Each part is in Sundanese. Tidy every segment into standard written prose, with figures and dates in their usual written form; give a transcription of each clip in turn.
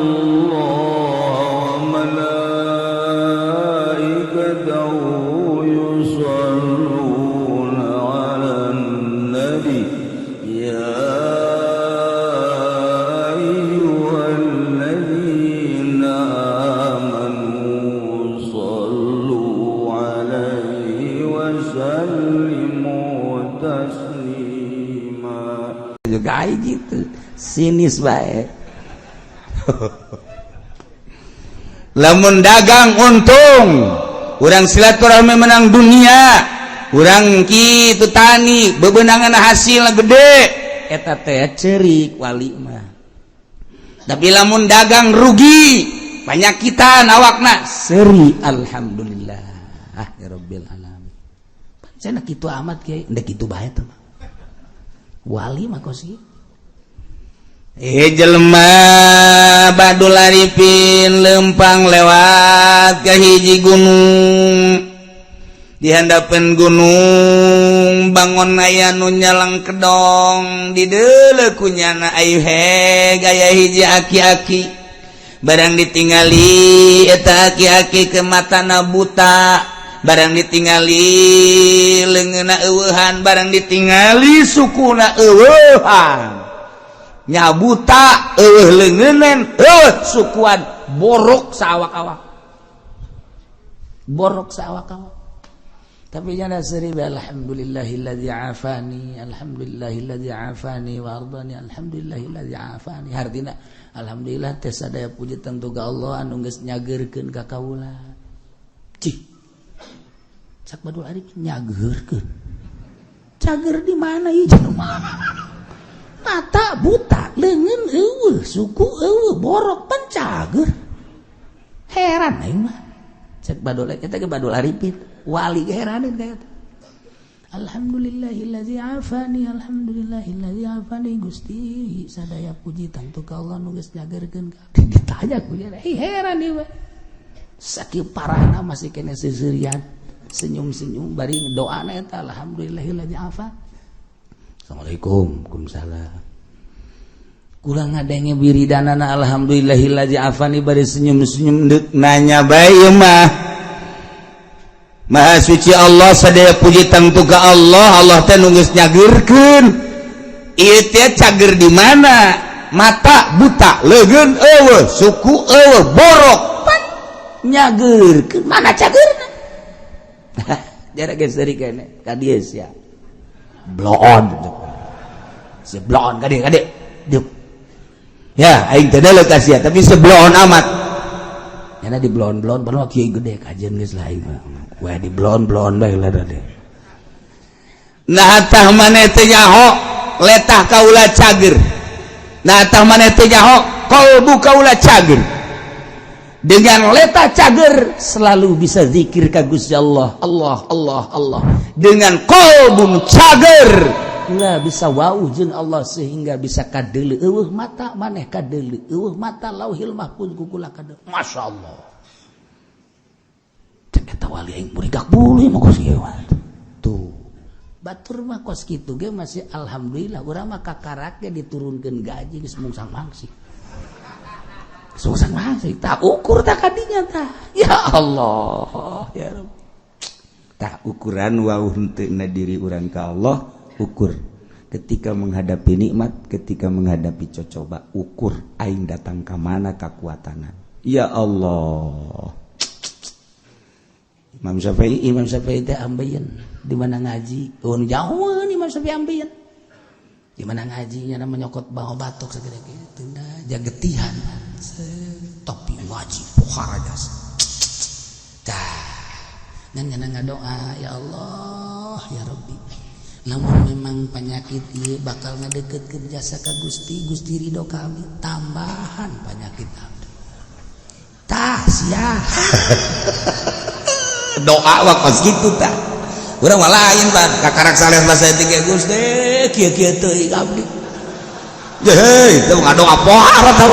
الله وملائكته يصلون على النبي يا أيها الذين آمنوا صلوا عليه وسلموا تسليما. Juga aing gitu sinis bae. Lamun dagang untung, urang silaturahmi menang dunia, urang kitu tani bebenangan hasil gede, eta teh cerik wali mah. Tapi lamun dagang rugi, panyakitan awakna, seri alhamdulillah ah ya rabbil alamin. Pancen kitu amat, kiai, ndek kitu bae teh mah. Wali mah kos kieu. Eh, jelema Badul Arifin lempang lewat ke hiji gunung. Di handapeun gunung bangun aya nu nyalang kedong. Di deuleu kunyana ayu he gaya hiji aki-aki. Barang ditingali eta aki-aki ke matana buta, barang ditingali leungeunna eueuhan, barang ditingali sukuna eueuhan. Nya buta, eueuh leungeunan, eueuh sukuan, borok saawak-awak, borok saawak-awak. Tapi jangan seri, alhamdulillahilladzi afani, alhamdulillahilladzi afani wa ardani, alhamdulillahilladzi afani. Hartina alhamdulillah teh sadaya puji tentu ka Allah anu geus nyageurkeun ka kaula. Cih, cak Badul Arif, nyageurkeun cager di mana ieu jelema? Mata buta, leungeun eueuh, suku eueuh, borok, pan cager. Heran aing mah. Cek Badul eta ge, Badul Arifin wali ge heranin kayak eta. Alhamdulillahillazi afani, alhamdulillahillazi afani. Gusti, sadaya puji tentu ka Allah nu geus nyageurkeun ka abdi. Ditanya ku dia, heran ieu mah. Sakieu parahna masih kene seuseurian, senyum-senyum bari doana eta alhamdulillahillazi afani. Assalamualaikum. Waalaikumsalam. Kula ngadenge wiridanana alhamdulillahillazi afani bari senyum-senyum, deuk nanya bae ieu mah. Maha suci Allah, sadaya puji tangtu ka Allah, Allah teh nu geus nyageurkeun. Ieu teh cager di mana? Mata buta, leungeun eueuh, suku eueuh, borok, pan nyageurkeun, mana cageurna? Jara geus seuri kene ka dieu sia. Bloon. Si bloon ka dieu, ka dieu. Dieu. Ya, aing teh deuleu ka sia, tapi sebloon amat. Nyana di bloon-bloon baru kieu gede kajian geus lah aing mah. Wah, di bloon-bloon bae lah tadi. Nah, tah maneh teh nyaho letah kaula cager. Nah, tah maneh teh nyaho kolbu kaula cager. Dengan letah cager selalu bisa zikir ka Gusti Allah. Allah, Allah, Allah. Dengan kolbu cager lah bisa wau jeung Allah sehingga bisa kadeuleu. Eueuh mata maneh kadeuleu, eueuh mata Lauhil Mahfuz kukula kadeuleu. Masya Allah. Cek eta wali aing murigak bulu mah kos kieu. Tuh. Batur mah kos kitu ge masih alhamdulillah, urang mah kakarak ge diturunkeun gaji geus mungsang mangsi. Susah mangsi tak ukur tak kadinya tah. Ya Allah, ya Rabb. Tah, ukuran wau henteu diri urang ka Allah, ukur ketika menghadapi nikmat, ketika menghadapi cocoba, ukur aing datang ke mana kekuatan. Ya Allah. Imam Syafi'i, Imam Syafi'i teh ambeien di mana ngaji. Oh, jauh Imam Syafi'i ambeien. Di mana ngajinya nama nyokot bawa batok segede gitu nah, jagetihan. Tapi ngaji pohara jasa. Tah, ngan nyana ngadoa, ya Allah, ya Rabbi. Lamun memang penyakit ieu bakal ngadeketkeun jasa ka Gusti, Gusti ridho kami, tambahan penyakit abdi. Tah sia. Doa mah kos kitu tah. Urang mah lain, Pak. Kakarak saleh bahasa tiga, Gusti kieu-kieu teuing abdi. Hei, teu ngadoa pohara tah.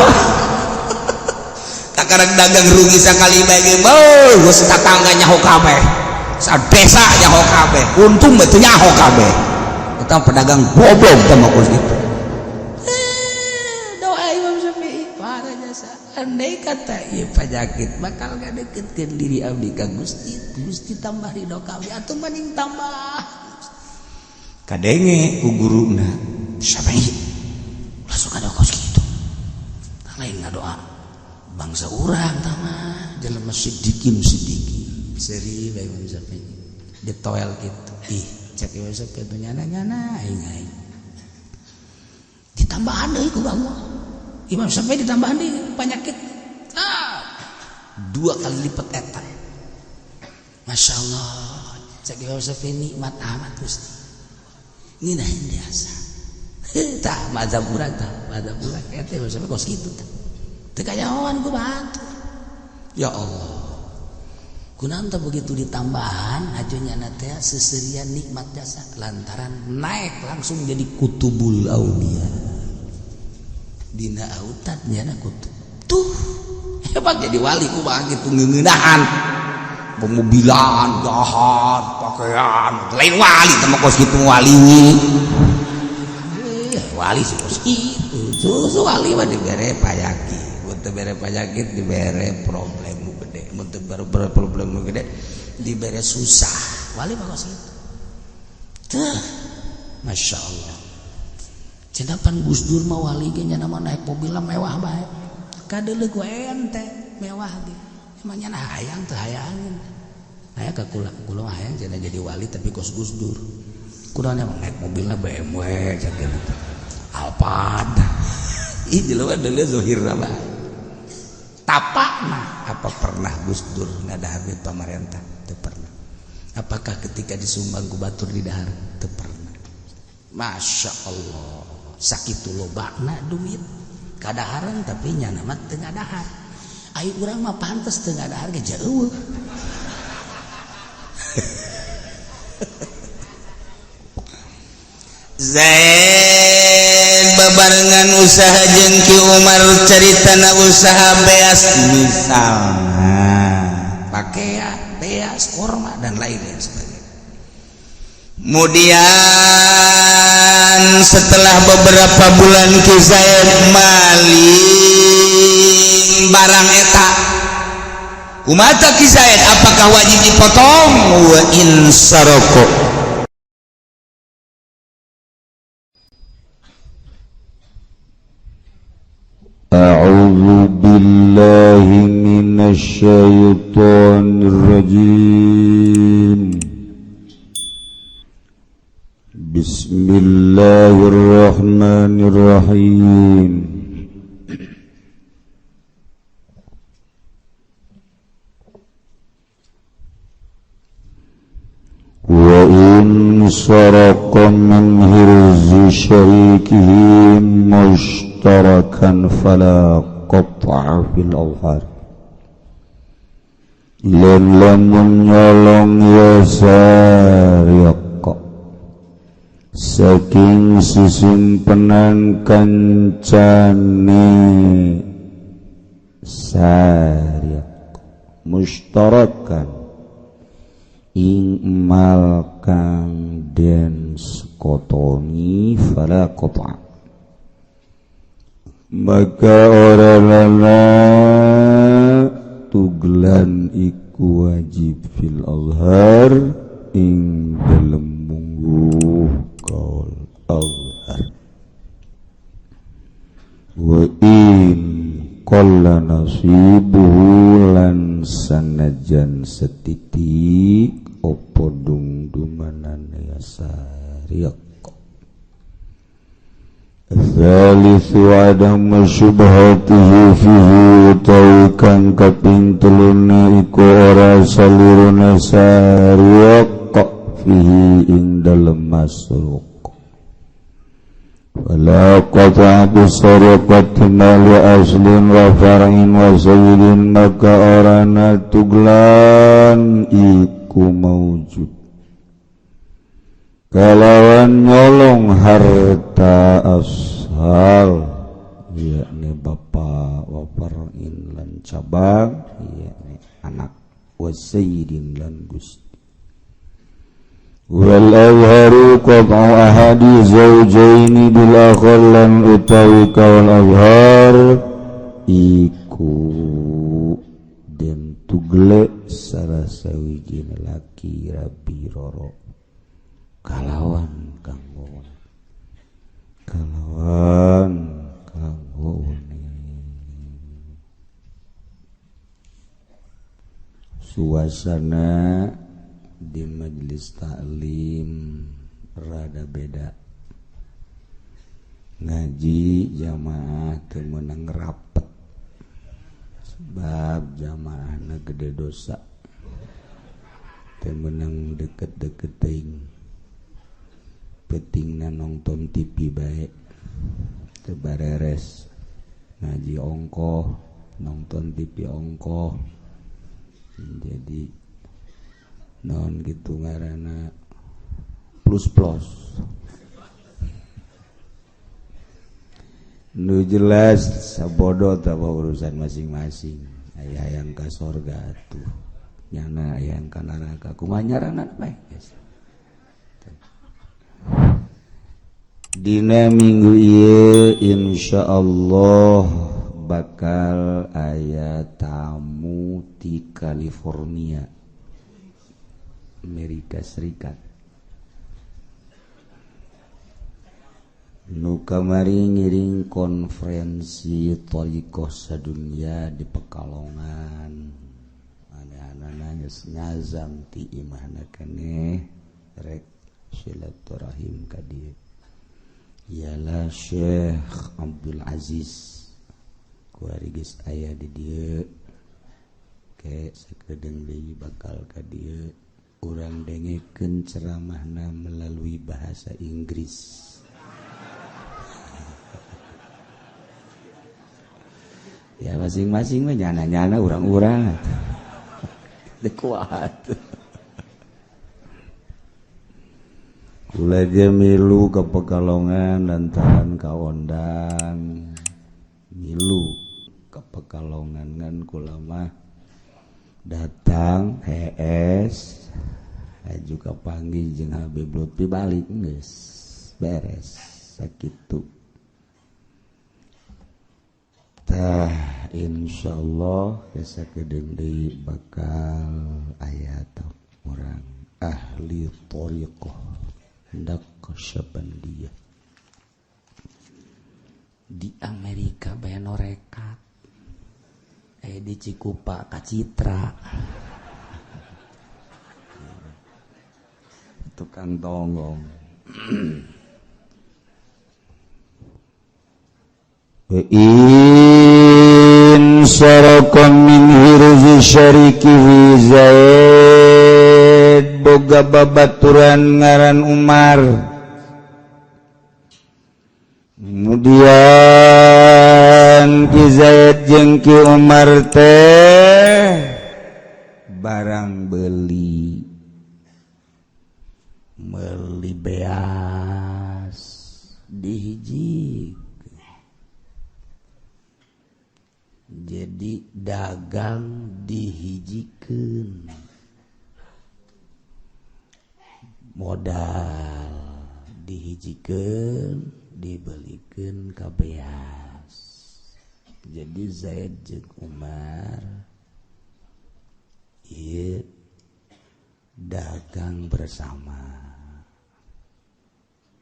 Kakarak dagang rugi sakali bae ge, beuh, geus tatangga nyaho kabeh. Sa desa nyaho kabeh. Untung mah teu nyaho kabeh. Eta pedagang goblok teh mah kos kitu. Eh, doa Imam Syafi'i parah. jasa. Andai kata ieu panyakit bakal ngadeukeutkeun diri abdi ka Gusti, Gusti tambah ridho ka abdi atuh mending tambah. Kadenge ku guruna, Syafi'i ulah suka doa kos kitu. Lain ngadoa bangsa urang tah mah jelema sidikin sidikin. Seuri bae Imam Syafi'i. Ditoel kitu. Ih, cek Imam Syafi'i teh nyana-nyana aing aing. Ditambahan deui ku Allah. Imam Syafi'i ditambahan deui penyakit. Ah, 2 kali lipat eta. Masya Allah, cek Imam Syafi'i nikmat amat Gusti. Ngeunaheun biasa. Tah mazhab urang tah, mazhab urang eta Imam Syafi'i kos kitu tah. Teu kanyahoan ku batur. Ya Allah. Kunaon teh begitu ditambahan hajunya teh seserian nikmat jasa lantaran naik langsung jadi kutubul aulia. Dina autat nyana kutub. Tuh hebat jadi wali kumaha kitu ngeuneunahan. Pemobilan, dahar, pakaian, lain wali teh mah kos kitu wali. Wali sih kos kitu. Susu wali mah dibere panyakit, mun teu bere panyakit dibere problem nu gede, mun teu bere problem nu gede dibere susah. Wali mah kos kitu. Tuh, Masya Allah. Cenapan Gus Dur mah wali ge nya mah naik mobil mewah bae. Kadeuleuh ku ente mewah ge. Emang nya hayang teu hayangin. Aya ka kula, kula mah hayang cenah jadi wali tapi kos Gus Dur. Kunaon emang naik mobilna BMW cenah teh. Alphard. Ih jelema deuleuh zahirna bae. Tapakna apa pernah Gus Dur ngadahar pamarentah? Teu pernah. Apakah ketika disumbang ku batur di dahar? Teu pernah. Masya Allah, sakitu lobana duit kadaharan tapi nyana mah teu ngadahar. Ai urang mah pantes teu ngadahar ge jauh. Zaid babarengan usaha jeung Ki Umar caritana usaha beas misalna pakaian, beas, korma dan lainnya sebagainya. Kemudian setelah beberapa bulan Ki Zaid maling barang eta. Kumata Ki Zaid apakah wajib dipotong? Wa in saroko. A'udzu billahi minasy syaithanir rajim. Bismillahirrahmanirrahim. Wa in saraqa min hirzi syarikihi mushtarakan fala qat'a fil awhar. Lan lamun nyolong ya sariq saking sisimpenan kancane sariq mustarakan ing mal kang den sekotoni fala qata maka ora lana tuglan iku wajib fil azhar ing dalem mungguh kaul azhar wa in qalla nasibuhu lan sanajan setitik opo dungdumanane sariq. Thalithu adam syubhatihi fihi utawi kang kaping teluna iku ora saliruna sariq fihi ing dalem masruq. Wala qata'a bisariqati mali aslin wa far'in wa sayyidin maka ora natuglan iku maujud kalawan nyolong harta ashal yakni bapa wa far'in lan cabang yakni anak wa sayyidin lan gusti. Wal azharu qat'u ahadi zawjaini bil akhar lan utawi kaul azhar iku den tugle salah sawiji laki rabi roro kalawan kang kalawan kang suasana di majelis taklim rada beda. Ngaji jamaah teu meunang rapet sebab jamaahna gede dosa, teu meunang deket-deket teuing, pentingna nonton TV bae teu bareres. Ngaji ongkoh, nonton TV ongkoh, jadi non gitu ngaranna plus plus. Nu jelas sabodo tawa urusan masing-masing. Aya yang ka sorga atuh, nyana aya yang ka neraka. Kumaha nyaranna bae geus. Dina minggu ieu insyaallah bakal aya tamu di California, Amerika Serikat. Nu kamari ngiring konferensi thariqah sadunya di Pekalongan. Anak-anak geus ngazam ti imahna keneh rek silaturahim ka dieu. Ialah Syekh Abdul Aziz. Kuari geus aya di dieu. Ke sakedeung deui bakal ka dieu. Urang dengekeun ceramahna melalui bahasa Inggris. Ya masing-masing mah nyana-nyana urang-urang teu kuat. Kula ge milu ke Pekalongan lantaran kaondang. Milu ke Pekalongan ngan kula mah datang HS aju kapanggih jeung Habib Lutfi balik geus beres sakitu. Tah insyaallah sakedeung deui bakal aya urang ahli thariqah Naqsyabandiyah di Amerika bae norekat, di Cikupa Kacitra tukang tonggong. In saraqa min hirzi syarikihi Zaid boga babaturan ngaran Umar. Kemudian Ki Zaid jeung Ki Umar teh barang beli meuli beas dihiji. Jadi dagang dihijikeun, modal dihijikeun, dibelikeun ka beas. Jadi Zaid jeung Umar ieu dagang bersama.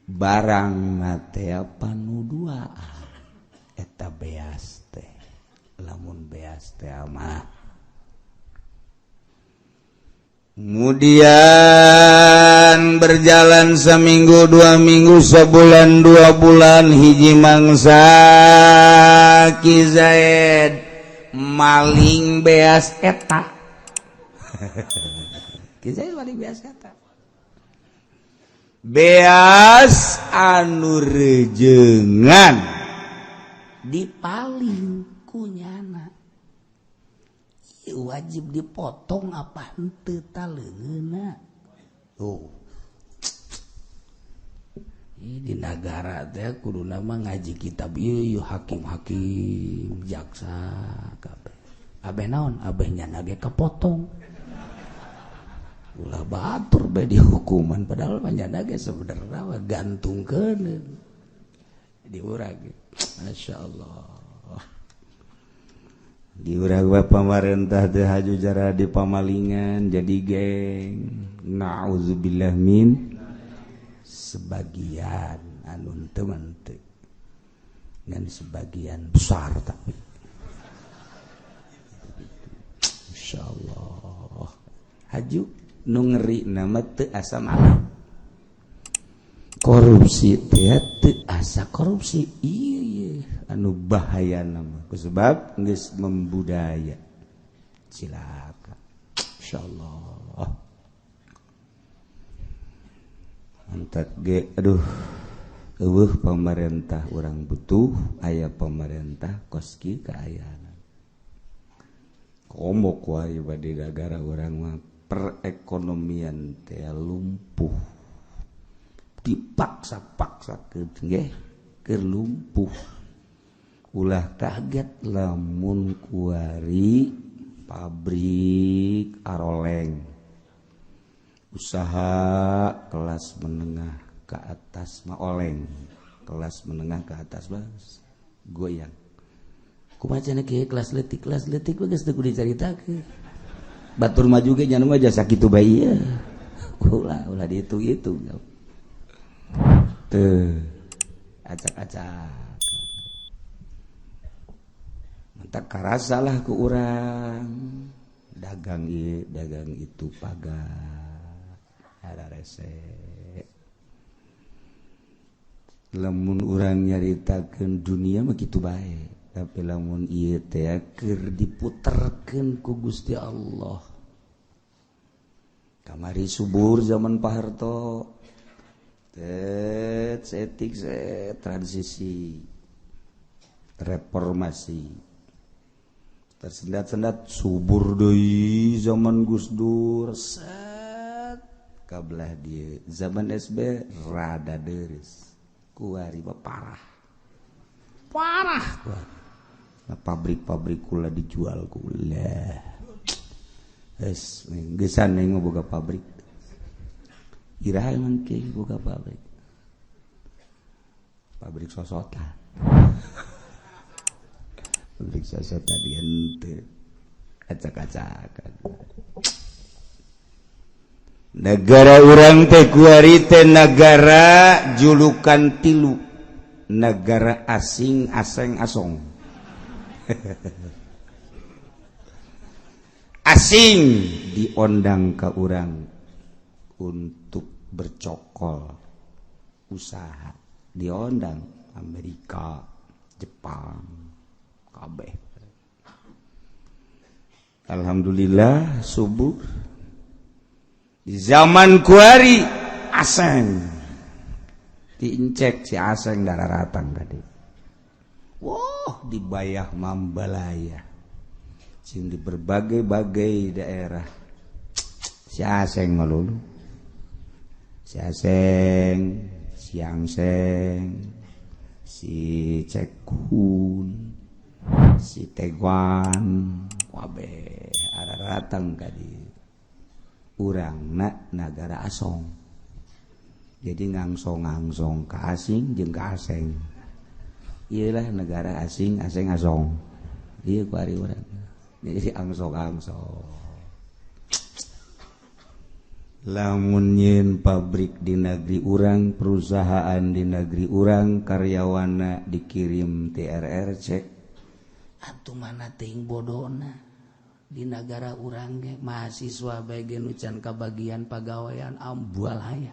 Barang teh panuduaan eta beas teh. Lamun beas teh mah. Kemudian berjalan seminggu, 2 minggu, sebulan, 2 bulan, hiji mangsa Ki Zaid maling beas eta. Ki Zaid maling beas eta. Beas anu rejengan dipaling kunyana. Wajib dipotong apa henteu ta leungeunna. Tuh. Di nagara teh kuduna mah ngaji kitab ieu hakim-hakim, jaksa kabeh. Abeh naon? Abeh nyana ge kepotong. Ulah batur bae dihukuman padahal mah nyana ge sebenarnya mah gantungkeun. Di urang. Masyaallah. Di urang pamarentah teh haju jara di pamalingan jadi geng. Nauzubillah min sebagian anu teu mah teu. Ngan sebagian besar tapi insyaallah haju nu ngeri nama teu asa malam. Korupsi teh teu asa korupsi ieu anu bahaya nama kusebab geus membudaya cilaka. Insyaallah antak ge aduh eueuh pamarentah urang butuh aya pamarentah koski kaayaan komo kuari bade nagara urang mah perekonomian teh lumpuh dipaksa-paksa keur lumpuh. Ulah kaget lamun kuari pabrik aroleng usaha kelas menengah ke atas mah oleng, kelas menengah ke atas mah goyang. Kumaha cenah kieu kelas leutik geus teu kudu dicaritakeun. Batur maju ge nya mah jasa kitu bae ieu. Ulah ulah dihitung-hitung. Teu acak-acak. Mentak karasalah ku urang dagang ieu dagang itu pagar ararese. Lamun urang nyaritakeun dunia mah kitu bae, tapi lamun ieu teh keur diputerkeun ku Gusti Allah. Kamari subur zaman Pak Harto. Tet setik set transisi reformasi. Tersendat-sendat subur deui zaman Gus Dur set kabelah dieu zaman SB rada deureuh. Kuari mah parah. Parah. Nah, pabrik-pabrik kula dijual kula. Geus geusan aing boga pabrik. Iraha emang ke boga pabrik. Pabrik sosotan. Pabrik sosotan henteu. Acak-acakan. Negara urang teh kuari teh nagara julukan tilu, negara asing aseng asong. Asing diondang ke urang untuk bercokol usaha, diondang Amerika, Jepang, kabeh. Alhamdulillah subur. Di zaman kuari aseng diincek si aseng dararatang tadi. Wah, dibayah mambalaya sing di berbagai-bagai daerah. Si aseng melulu. Si aseng, si angseng, si cekun, si teguan, kabeh araratang kadi. Urangna nagara asong. Jadi ngangsong-ngangsong ka asing jeung ka aseng. Ieulah negara asing aseng asong. Ieu ku ari urang. Jadi angsong-angsong. Lamun nyeun pabrik di negeri urang, perusahaan di negeri urang, karyawanna dikirim TRRC. Atuh mana teuing bodona. Di nagara urang ge mahasiswa bae ge nu can kabagian pagawean ambalaya.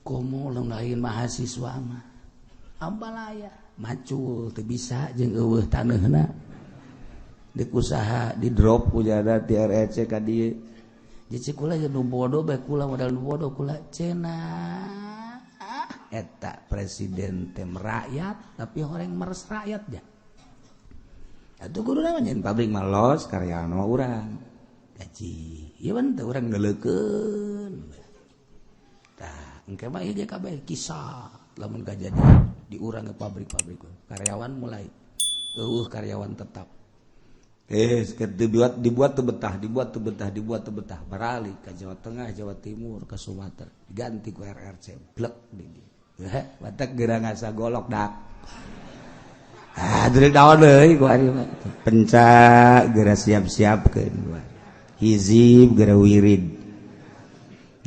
Komo lamun lain mahasiswa mah ambalaya macul teu bisa jeung eueuh taneuhna. Dek usaha di drop ku jada TRRC ka dieu. Jadi kula jeung nu bodoh bae kula modal nu bodoh kula cenah eta presiden teh merakyat tapi horeng meres rakyat ja. Atuh kudu nama nyeun pabrik mah los karyawan mah urang gaji. Ieu mah teu urang ngeleukeun. Tah engke mah ieu ge kabeh kisah lamun kajadian di urang ke pabrik-pabrik karyawan mulai eueuh karyawan tetap. Dibuat tuh betah, dibuat tuh betah, dibuat tuh betah. Beralih ke Jawa Tengah, Jawa Timur, ke Sumatera, diganti ku RRC, blek di dia. Batak geura ngasa golok dak. Ah, dari daun deui ku ari mah. Pencak geura siap-siapkeun. Hizib geura wirid.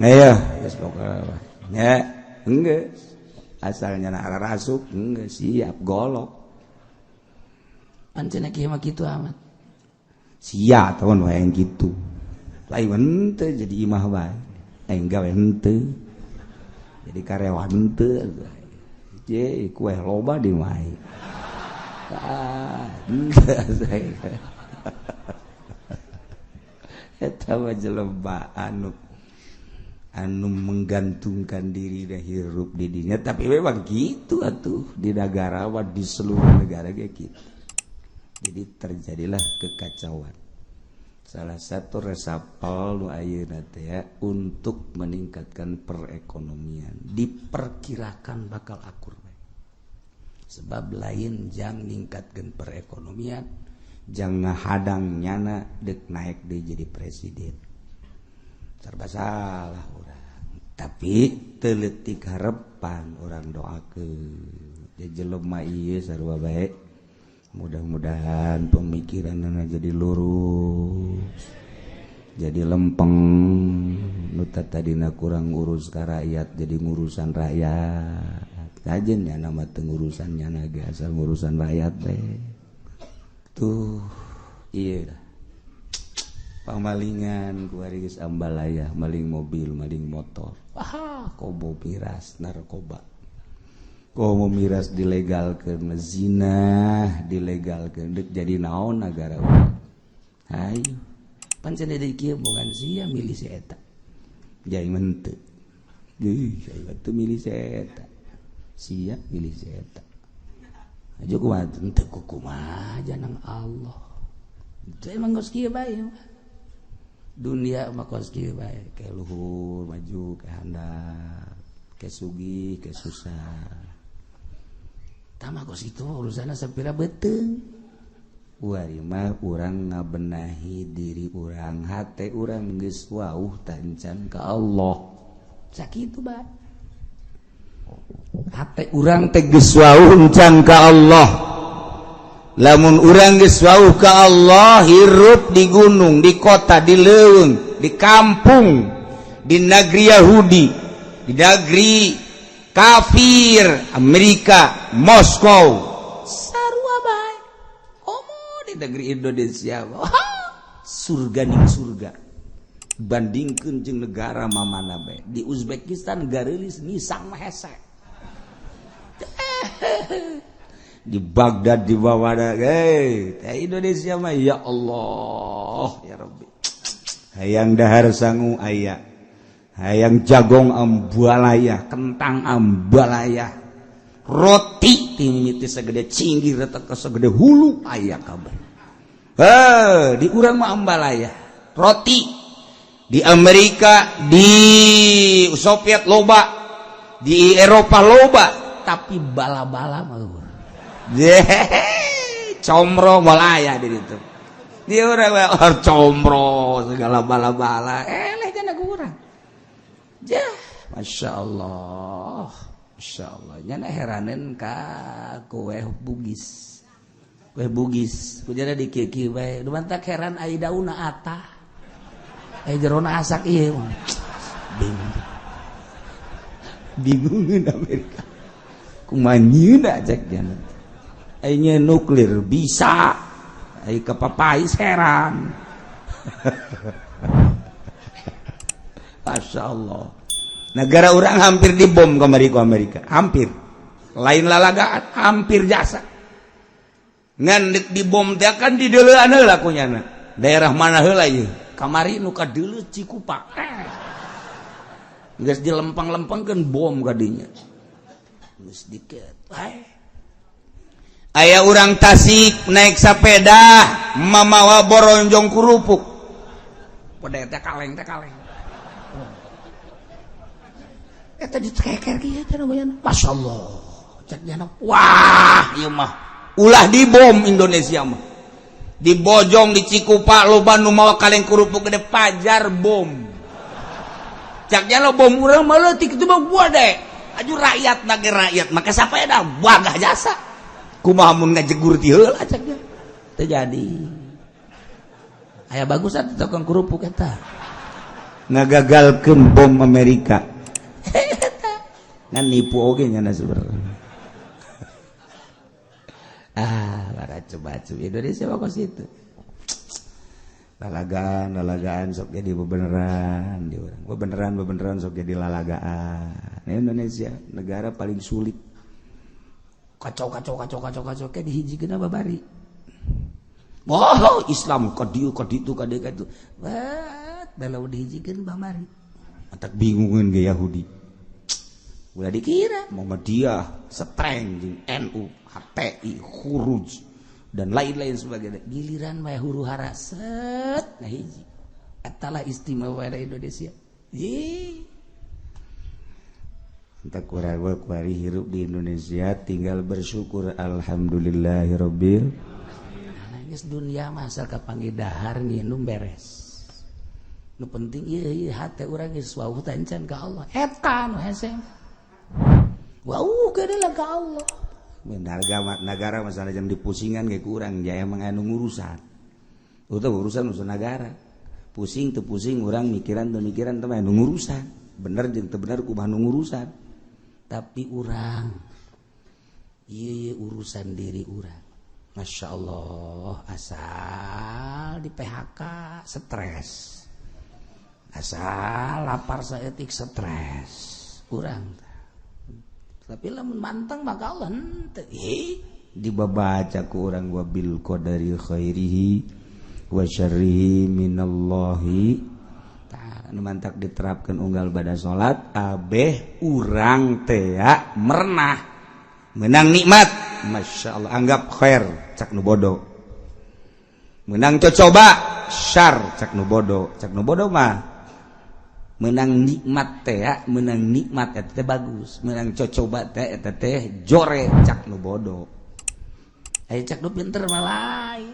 Ayo, geus pokona. Ya, enggeus. Asalnya na arasup enggeus siap golok. Pancen kieu mah kitu amat. Sia tahun wae gitu. Lain henteu jadi imah bae. Aing gawe henteu. Jadi karyawan henteu. Je kue loba di mai. Ah, eta mah jelema anu anu menggantungkan diri dan hirup di dinya, tapi memang gitu atuh di negara di seluruh negara kayak gitu. Jadi terjadilah kekacauan. Salah satu resapel nu ayeuna teh ya, untuk meningkatkan perekonomian diperkirakan bakal akur. Sebab lain jang ningkatkan perekonomian, jang ngahadang nyana dek naik deh jadi presiden. Serba salah orang. Tapi teletik harapan orang doakeun. Dia jelema ieu sarua bae. Mudah-mudahan pemikiranna jadi lurus, jadi lempeng. Nu tadina kurang ngurus ka rakyat jadi ngurusan rakyat. Kajen ya nama tengurusannya naga asal ngurusan rakyat teh. Tuh iya pamalingan kuari geus ambalaya, maling mobil, maling motor. Wah, kobo miras narkoba. Komo miras dilegalkeun, zina dilegalkeun, deuk jadi naon nagara urang. Hayu. Pancen deui kieu bogan sia milih si eta. Jai henteu. Geuh, aya teu milih si eta. Sia milih si eta. Aja kumaha teu kumaha janang Allah. Itu emang geus kieu bae. Dunia mah kos kieu bae, ke luhur maju ke handap, ke sugih, ke susah. Tah mah kos kitu urusanna sapira beuteung. Wari mah urang ngabenahi diri urang, hate urang geus wauh tancan ka Allah. Sakitu bae. Hate urang teh geus wauh encan ka Allah. Lamun urang geus wauh ka Allah, hirup di gunung, di kota, di leuweung, di kampung, di negeri Yahudi, di negeri kafir, Amerika, Moskow, sarua bae. Komo di negeri Indonesia, wah, surga ning surga. Bandingkeun jeung negara mamana bae. Di Uzbekistan gareulis nisang mah hese. Di Baghdad di bawah hey, Indonesia mah ya Allah ya Rabbi. Hayang dahar sangu aya, hayang jagong ambalaya, kentang ambalaya, roti timiti segede cinggir atau segede hulu aya kabeh. Heh, di urang mah ambalaya, roti di Amerika, di Soviet loba, di Eropa loba, tapi bala-bala mah comro malaya di situ. Dia orang comro segala bala-bala. Eleh jana kurang. Jah, masya Allah, masya Allah. Nyana heranen ka kue Bugis, kue Bugis. Kujana di kieu bae. Nu mantak heran ai dauna atah, ai jerona asak ieu. Bingung, bingung Amerika. Kumaha nyeuna cek jana. Aingnya nuklir bisa, ai kepapais heran. Masya Allah. Negara orang hampir dibom kamari ku Amerika, hampir. Lain lalagaan, hampir jasa. Ngan dibom teh kan di deuleuan heula kunyana. Daerah mana heula ieu? Kamari nu ka deuleu Cikupa. Geus dilempang-lempangkeun bom ka dinya. Geus diket. Hae. Aya urang Tasik naik sepeda mamawa boronjong kerupuk. Pada teh kaleng teh kaleng. Eta ditekeker kieu teh namanya. Masyaallah. Cek jana. Wah, ieu mah ulah dibom Indonesia mah. Dibojong di Cikupa loba nu mawa kaleng kerupuk gede pajar bom. Cak jana bom urang mah leutik itu mah gua deh. Aju rakyat nage rakyat, maka sepeda wagah jasa. Kumaha mun ngajegur ti heula caknya. Teu jadi. Aya bagus atuh tukang kerupuk eta. Ngagagalkeun bom Amerika. Ngan nipu oge nya sebenarnya. Ah, coba Indonesia mah kos itu. Lalagaan, lalagaan sok jadi bebeneran di urang. Bebeneran, bebeneran sok jadi lalagaan. Indonesia negara paling sulit. Kacau, kacau, kacau, kacau, kacau, kayak dihijikeun babari. Wah, Islam ka dieu, ka ditu, ka dieu, ka ditu. Wah, dalam dihijikeun babari. Matak bingungeun ge Yahudi. Ulah dikira Muhammadiyah, Setreng, jeung NU, HTI, Khuruj dan lain-lain sebagainya. Giliran mah huru hara set nah hiji. Eta lah istimewa dari Indonesia. Ye. Entah kurang kuari hirup di Indonesia tinggal bersyukur alhamdulillahirabbil. Nah, geus dunia mah asal kapanggih dahar nginum beres. Nu penting ieu ieu hate urang geus wawuh taencan ka Allah. Eta nu hese. Wawuh lah ka Allah. Negara, negara masalah jam dipusingan ge kurang ya emang anu ngurusan. Utuh urusan urusan negara. Pusing teu pusing urang mikiran teu mikiran teh anu ngurusan. Bener jeung teu bener kumaha nu ngurusan. Tapi urang ieu urusan diri urang. Masya Allah, asal di PHK stres, asal lapar saeutik stres urang. Tapi lamun manteng maka Allah henteu. Dibabaca ku urang wabil qadari khairihi wa syarrihi minallahi ta'ala. Nu mantak diterapkan unggal pada salat abeh urang teh merenah menang nikmat, Masya Allah, anggap khair cak nu bodoh, menang cocoba syar cak nu bodoh. Cak nu bodoh mah menang nikmat teh, menang nikmat eta teh bagus, menang cocoba teh eta teh jore cak nu bodoh. Aya cak nu pinter mah lain.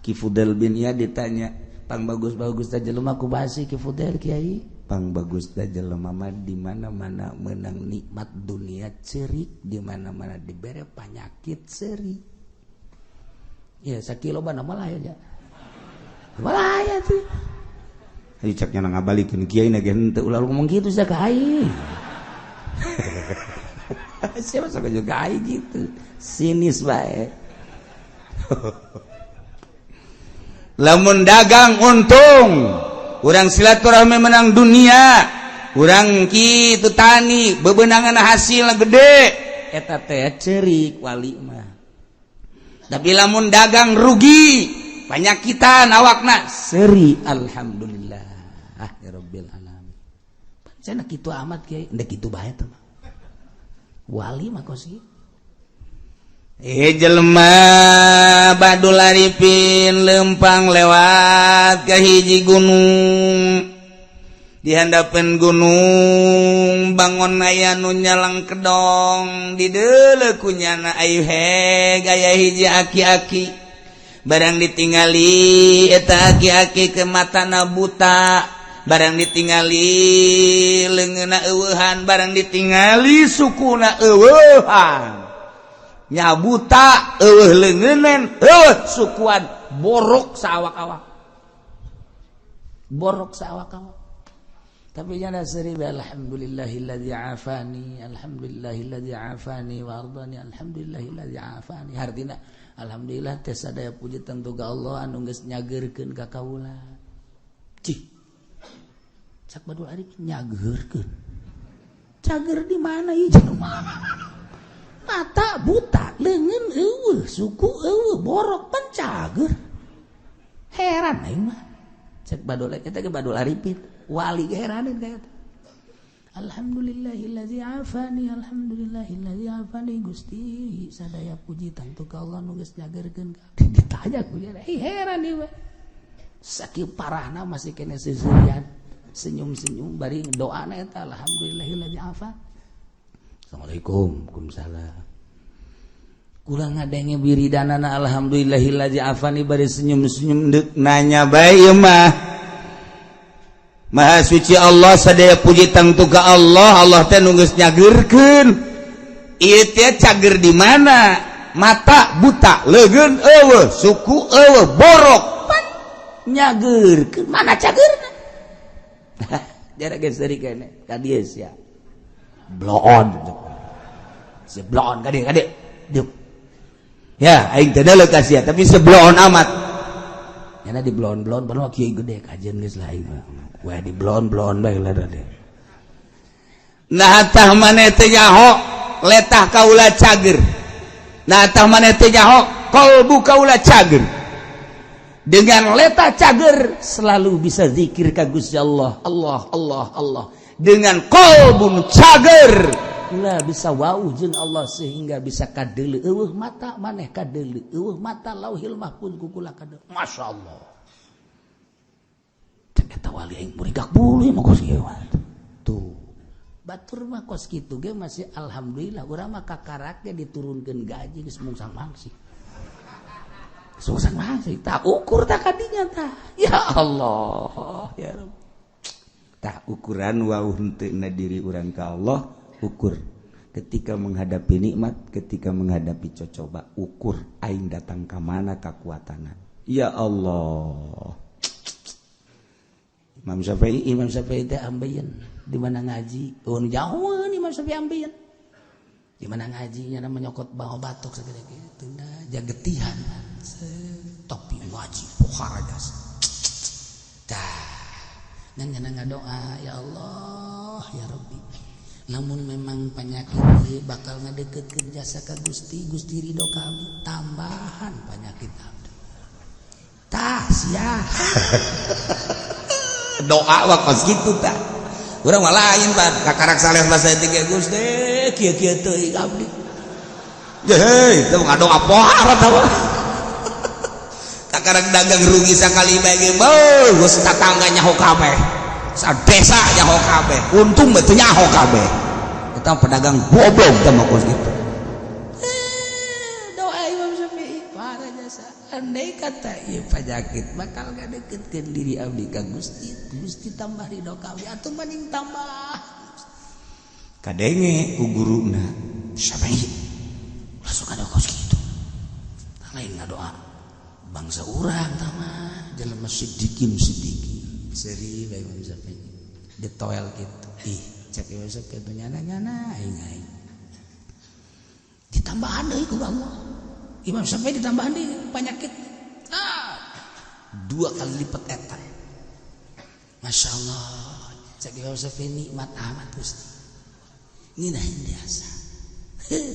Ki Fudel bin Iyad ditanya, pang bagus-bagus teh jelema kumaha sih, Ki Fudel, Kiai? Pang bagus teh jelema mah di mana-mana menang nikmat dunia cerik, di mana-mana dibere penyakit seuri. Ya sakilo bana malah ya. Malah ya sih. Ayo caknya ngabalikeun kiai na ge henteu. Ulah ngomong gitu sih ka aing. Siapa sok juga aing gitu. Sinis bae. Lamun dagang untung, urang silaturahmi menang dunia, urang kitu tani bebenangan hasil gede, eta teh cerik wali mah. Tapi lamun dagang rugi, panyakitan awakna, seri alhamdulillah ya rabbil alamin. Pancen kitu amat kiai, ndek kitu bae teh mah. Wali mah kos kieu. Jelema Badul Arifin lempang lewat ke hiji gunung, dihandapan gunung bangun aya nu nyalang kedong, dideuleu kunyana ayu heg aya hiji aki-aki. Barang ditingali eta aki-aki ke matana buta, barang ditingali leungeunna eueuhan, barang ditingali sukuna eueuhan. Nya buta, eueuh leungeunan, eueuh sukuan, borok saawak-awak, borok saawak-awak. Tapi jana seri alhamdulillahilladzi afani, alhamdulillahilladzi afani wa ardani, alhamdulillahilladzi afani. Hartina alhamdulillah teh sadaya puji tentu ka Allah anu geus nyageurkeun ka kaula. Cih. Cak Badul Arif nyageurkeun. Cager di mana ieu jelema? Mata buta, leungeun eueuh, suku eueuh, borok pan cager. Heran aing mah. Cek Badul eta ge Badul Arifin, wali ge heraneun ka eta. Alhamdulillahillazi afani, alhamdulillahillazi afani. Gusti sadaya puji tentu ka Allah nu geus nyageurkeun ka. Ditanya ku nya, heran ieu mah. Sakieu parahna masih kene seuseurian, senyum-senyum bari doana eta alhamdulillahillazi afani. Assalamualaikum. Waalaikumsalam. Kula ngadenge wiridanana alhamdulillahillazi afani bari senyum-senyum, deuk nanya bae ieu mah. Maha suci Allah, sadaya puji tangtu ka Allah. Allah teh nu geus nyageurkeun. Ieu teh cager di mana? Mata buta, leungeun eueuh, suku eueuh, borok. Pan nyageurkeun, mana cageurna? Jarak geus seuri kene ka dieu sia. Bloon. Si bloon ka dieu, ka dieu. Diuk. Ya, aing teh deuleu ka sia, tapi sebloon amat. Nyana di bloon-bloon baru kieu gede kajian geus lah aing mah. Wah, di bloon-bloon bae lah deh. Nah, tah maneh teh nyaho letah kaula cager. Nah, tah maneh teh nyaho kolbu kaula cager. Dengan letah cager selalu bisa zikir ka Gusti Allah. Allah, Allah, Allah. Dengan kolbu cager lah bisa wau jeung Allah sehingga bisa kadeuleu, eueuh mata maneh kadeuleu, eueuh mata Lauhil Mahfuz ku kula kadeuleu. Masya Allah. Cek eta wali aing murigak bulu mah kos kieu tuh. Batur mah kos kitu ge masih alhamdulillah, urang mah kakarak ge diturunkeun gaji geus mungsang mangsi. Susah mangsi tak ukur tak kadinya tah. Ya Allah, ya Rabb. Tah, ukuran wau henteu diri urang ka Allah, ukur ketika menghadapi nikmat, ketika menghadapi cocoba, ukur aing datang ke mana kekuatan. Ya Allah. Imam Syafi'i, Imam Syafi'i teh ambeien di mana ngaji. Oh, jauh Imam Syafi'i ambeien. Di mana ngajinya nama nyokot bawa batok segede gitu nah, jagetihan. Topi ngaji pohara jasa. Tah, ngan nyana ngadoa, ya Allah, ya Rabbi. Namun memang penyakit ieu bakal ngadeketkeun jasa ka Gusti, Gusti ridho ka abdi, tambahan penyakit abdi. Tah sia. Doa mah kos kitu tah. Urang mah lain, Pak. Kakarak saleh bahasa tiga Gusti kieu-kieu teuing abdi. Hei, itu ngadoa pohara tah. Kakarak dagang rugi sakali bae ge, beuh, geus tatangga nyaho kabeh. Sa desa nyaho kabeh. Untung mah teu nyaho kabeh. Eta pedagang goblok teh mah kos kitu. Eh, doa Imam Syafi'i parah jasa. Andai kata ieu penyakit bakal ngadeketkeun diri abdi ka Gusti, Gusti tambah ridho ka abdi atuh mending tambah. Kadenge ku guruna, Syafi'i langsung ada kos kitu. Lain ngadoa bangsa urang tah mah jelema sidikin sidikin. Seri bae Imam Syafi'i ditoel gitu. Ih, cek Imam Syafi'i teh nyana-nyana aing aing. Ditambahan deui ku Allah. Imam Syafi'i ditambahan deui penyakit. Ah, dua kali lipat eta. Masya Allah. Cek Imam Syafi'i nikmat amat Gusti. Ngeunaheun biasa.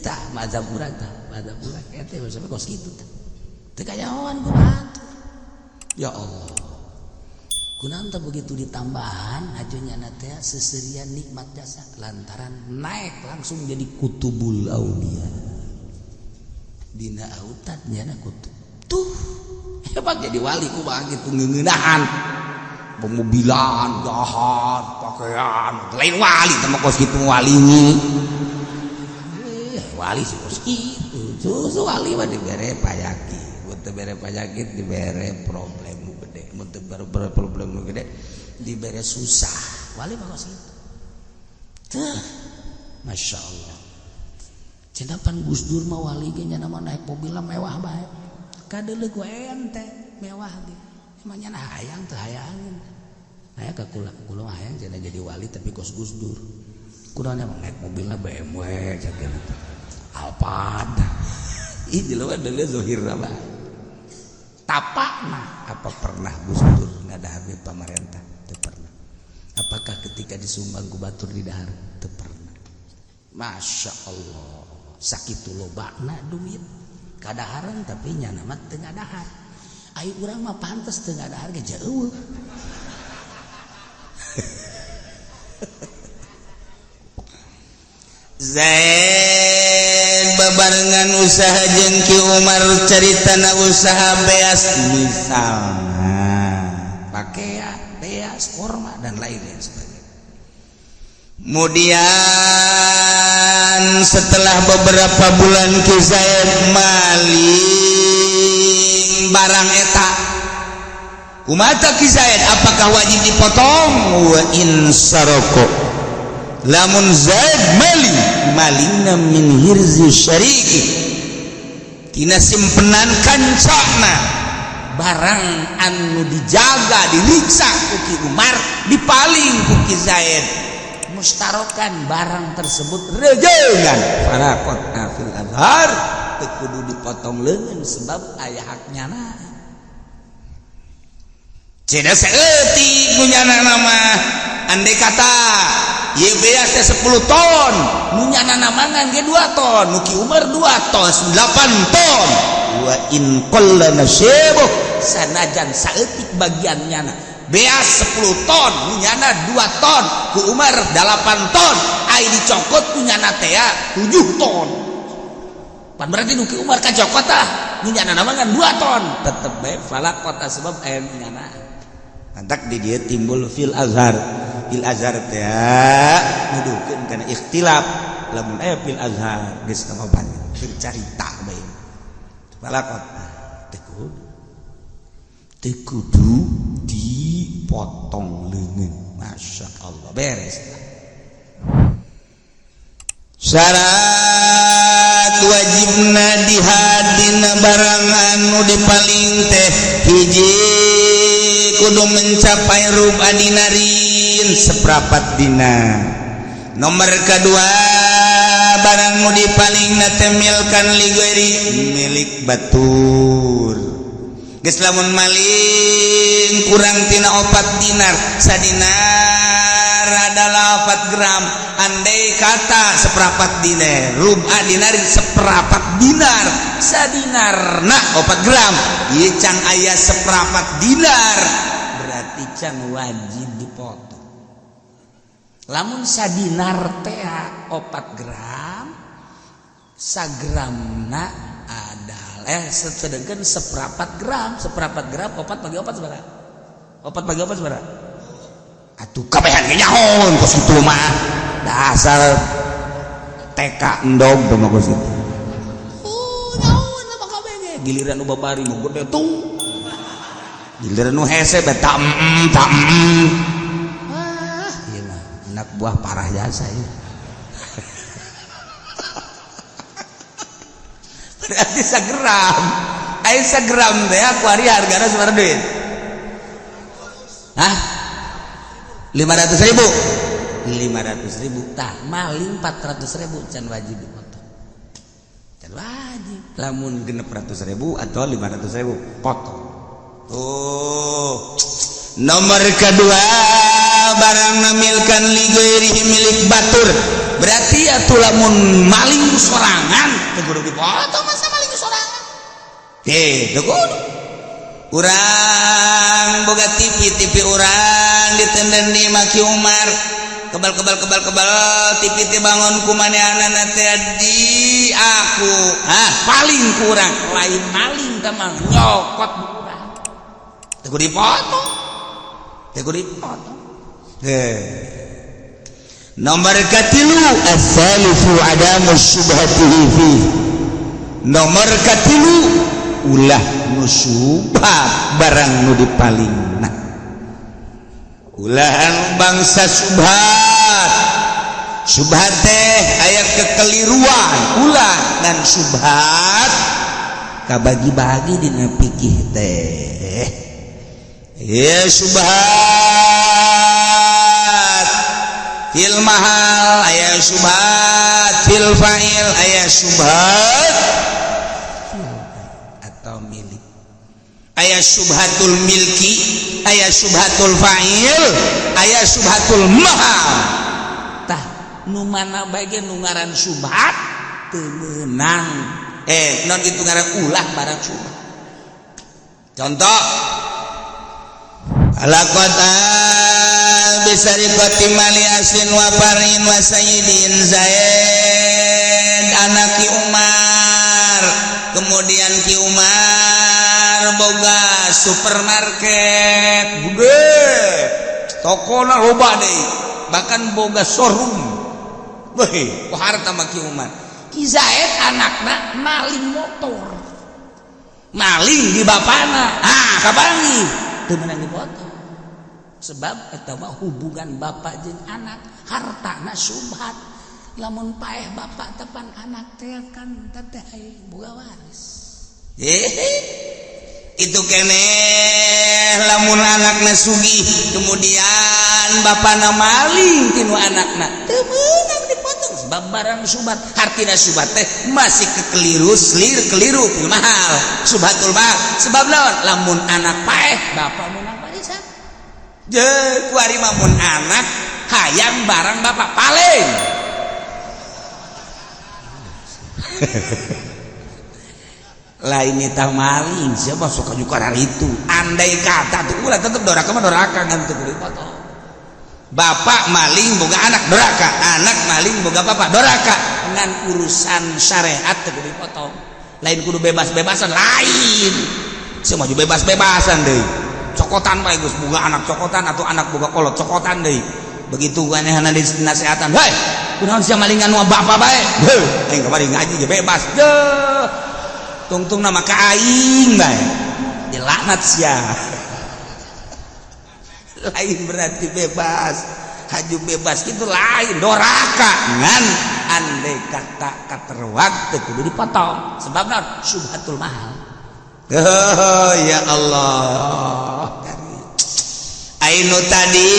Tah mazhab urang tah, mazhab urang eta Imam Syafi'i kos kitu tah. Teu kanyahoan ku batur. Ya Allah. Kunaon teh begitu ditambahan hajunya teh seserian nikmat jasa lantaran naik langsung jadi kutubul aulia. Dina autat nyana kutub. Tuh hebat jadi wali kumaha gitu ngeuneunahan. Pemobilan, jahat, pakaian, lain wali sama kos kitu wali. Eh, wali sih kos kitu. Susu wali mah dibere panyakit, mun teu bere panyakit dibere problem nu gede, mun teu bere problem nu gede dibere susah. Wali mah kos kitu. Tuh, Masya Allah. Cenah pan Gus Dur mah wali ge nya mah naik mobil mewah bae. Kadeuleu ku ente mewah ge. Emang nya hayang teu hayang. Aya ka kula, kula hayang cenah jadi wali tapi kos Gus Dur. Kunaon emang naik mobilna BMW cak gitu. Alphard. Ih jelema deuleu zohirna mah. Tapakna apa pernah Gus Dur ngadahar pamarentah? Teu pernah. Apakah ketika disumbang ku batur di dahar? Teu pernah. Masya Allah. Sakitu lobana duit kadaharan tapi nyana mah teu ngadahar. Ayo urang mah pantes teu ngadahar ge jauh. Zaid babarengan usaha jeung Ki Umar caritana usaha beas misalna pakaian beas korma dan lain-lain sebagainya. Kemudian setelah beberapa bulan Ki Zaid maling barang eta. Kumata Ki Zaid, apakah wajib dipotong? Wa in saroko, lamun Zaid maling, malingna min hirzi syariki. Tina simpenan kancana barang anu dijaga diriksa ku Ki Umar dipaling ku Ki Zaid mustarokan barang tersebut rejengan fala qat'a fil azhar teu kudu dipotong leungeun sebab aya haknya na. Ceda saeutik nu nyana nama andai kata ieu beas teh 10 ton, nu nyana mangan ge 2 ton, nu Ki Umar 2 ton, 8 ton. Wa in qalla nasibuh, sanajan saeutik bagian nyana beas 10 ton, nu nyana 2 ton, ku Umar 8 ton, ai dicokot ku nyana teh 7 ton. Pan berarti nu Ki Umar kacokot tah, nu nyana mangan 2 ton, tetep bae fala qat'a sebab aya nu nyana. Mantak di dia timbul fil azhar. Fil azhar teh nuduhkeun kana ikhtilaf. Lamun aya fil azhar geus kaobat bercarita bae. Fala qat'a teu kudu. Teu kudu dipotong leungeun. Masya Allah, beres. Syarat wajibna dihadina barang anu dipaling teh hiji kudu mencapai rub'a dinarin, seprapat dinar. Nomor kedua, barang nu dipaling na teh milkan lighairi, milik batur. Geus lamun maling kurang tina 4 dinar, sadinar adalah 4 gram. Andai kata seperempat dinar, rub'a dinarin seperempat dinar, sadinar nah 4 gram, ieu can aya seperempat dinar, berarti can wajib dipotong. Lamun sadinar teh 4 gram, sagramna adalah sedangkan seperempat gram, seperempat gram opat bagi opat seberapa? Opat bagi opat seberapa? Atuh kabehan ge nyahoon kos kitu mah, dasar TK endog tuh mah kos kitu. Oh, nyahoon mah kabeh ge, giliran nu babari mah gede tuh, giliran nu hese be tak tak. Ah, ieu mah anak buah parah jasa ya. Berarti sagram, aya sagram teh aku hari hargana sabaraha duit? Hah? 500 ribu, 500 ribu. Tah, maling 400 ribu can wajib dipotong, can wajib. Lamun 600 ribu atau 500 ribu potong tuh. Nomor kedua, barang milkan lighairihi, milik batur. Berarti atuh lamun maling sorangan teu kudu dipotong. Masa maling sorangan teu kudu? Urang boga TV, TV urang ditenden di ma Ki Umar, kebal kebal kebal kebal TV teh bangun ku manehanana teh di aku. Ah, paling kurang lain maling teh mah nyokot urang, teu kudu dipotong, teu kudu dipotong. Nomor katilu, asalifu adamu syubhatihi fi. Nomor katilu, ulah nu syubhat barang nu dipalingna, ulah anu bangsa subhat. Subhat teh aya kekeliruan, ulah. Dan subhat kabagi-bagi dina fikih teh ya, subhat fil mahal aya, subhat fil fa'il aya, subhat atau milik aya, subhatul milki aya, subhatul fa'il aya, subhatul mahal. Tah, nu mana bagian nu ngaran subhat teu meunang, non itu ngaran ulah barang subhat. Contoh, Alaqata bisariqati mali aslin wa farin wa sayyidin. Zaid anak Ki Umar, kemudian Ki Umar boga supermarket gede, tokona loba deh, bahkan boga showroom. Weh, harta mah Ki Umar. Ki Zaid anakna maling motor, maling di bapana. Ah, kapanggih teu meunang dipotong sebab eta mah hubungan bapak jeung anak, hartana subhat. Lamun paeh bapak tepan anak teh kan teteh boga waris. Itu kene lamun anakna sugih kemudian bapana maling tinu anakna teu meunang dipotong sebab barang syubhat. Hartina syubhat teh masih kekeliru selir keliru fil mahal syubhatul mahal sebab naon lamun anak paeh bapak meunang warisan je kuari mah mun anak hayang barang bapak paling lain eta maling siapa suka juga itu andai kata tuh ulah tetep doraka mah doraka ngan teu kudu dipotong. Bapak maling boga anak doraka, anak maling boga bapak doraka, ngan urusan syariat teu kudu dipotong. Lain kudu bebas-bebasan lain. Sia maju bebas-bebasan deui. Cokotan bae geus boga anak cokotan atau anak boga kolot cokotan deui. Begitu anehna dinasehatan, "Hei, kunaon sia malingan nu bapak bae?" Heuh, aing kamari ngaji ge bebas. Deuh. Tungtung nama ka aing bae dilaknat sia. Lain berarti bebas haju bebas gitu lain doraka ngan andai kata katerwak teu kudu dipotong sebab naon syubhatul mahal. Oh, ya Allah ainu tadi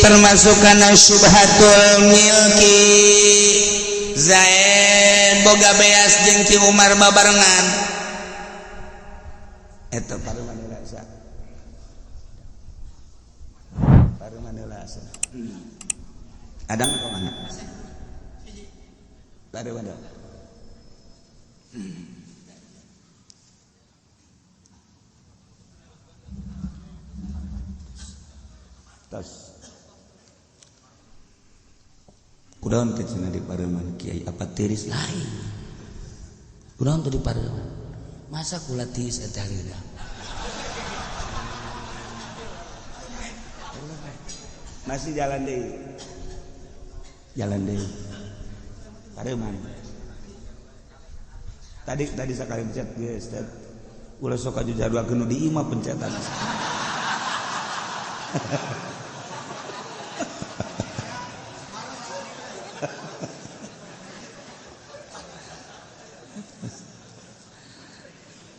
termasuk kana syubhatul milki. Zaid boga beas jeung Ki Umar babarengan eta paruman heula sa paruman heula asa adang ka mana paruman heula tos kudaon teh cenah di pareman kiai apa tiris lain kudaon teh di pareman masa kula tiris eta hareuda masih jalan deui pareman tadi sakali pencet geus ulah sok aju jadwalkeun nu di imah pencetan.